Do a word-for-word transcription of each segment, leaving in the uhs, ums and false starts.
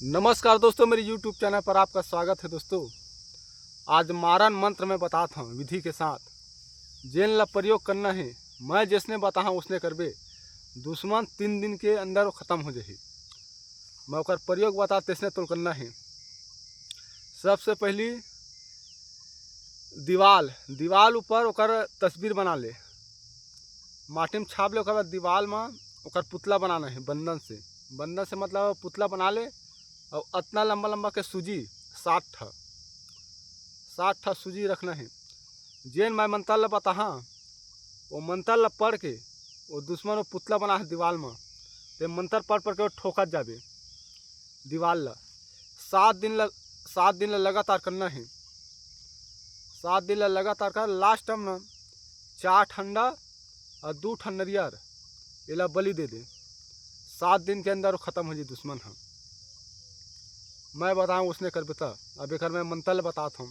नमस्कार दोस्तों, मेरे YouTube चैनल पर आपका स्वागत है। दोस्तों, आज मारन मंत्र में बतात हूँ विधि के साथ, जेन ला प्रयोग करना है। मैं जैसने बताहा उसने करबे, दुश्मन तीन दिन के अंदर वो खत्म हो जाही। मैं ओकर प्रयोग बता, तैसने तोर करना है। सबसे पहली दीवाल, दीवाल ऊपर ओकर तस्वीर बना ले, माटी में छाप ले। ओकर बाद दीवाल में ओकर पुतला बनाना है बंदन से। बंदन से मतलब पुतला बना ले, और अतना लंबा लंबा के सूजी, सात ठा, सात ठा सूजी रखना है। जेन मैं मंत्र ला बताहा, वो मंत्र ला पढ़ के वो दुश्मन वो पुतला बना है दीवाल में, ते मंत्र पढ़ पढ़ के वो ठोकत जाबे दीवाल ला। सात दिन ल सात दिन ल लगातार करना है। सात दिन ल लगातार कर, लास्ट टाइम ना चार ठंडा और दू ठन नरियर एला बलि दे दे। सात दिन के अंदर वो खत्म हो जाए दुश्मन ह। मैं बताऊँ उसने करबे त। अब एकर मैं मंत्र ल बतात हूँ।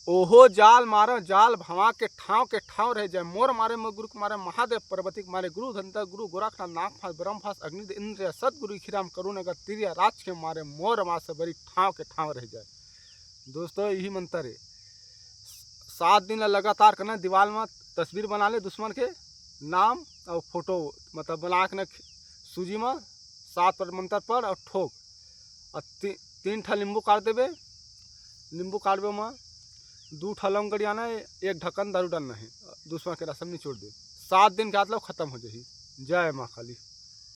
ओहो जाल मारो जाल भवा के ठाव के ठाव रह जाए। मोर मारे मोर गुरु के मारे महादेव पार्वती के मारे गुरु धंता गुरु गोरखनाथ नाग फास ब्रह्म फास अग्नि इंद्र सतगुरु खीराम करुण अगर तिरिया राज के मारे मोर मार से बरी ठाव के ठाव रह जाए। दोस्तों, यही मंत्र है। सात दिन ला लगातार करना, दीवार में तस्वीर बना ले दुश्मन के नाम और फोटो, मतलब बना के ना सूजी में सात पर मंत्र पढ़ और ठोक। और ती, तीन ठा नींबू काट देबे। नींबू काटबे में दू ठा लौंग गड़ियाना है, एक ढक्कन दारू डालना है, दुश्मन के रास्ता में निचोड़ दे। सात दिन के आत लो खत्म हो जाही। जय माँ काली।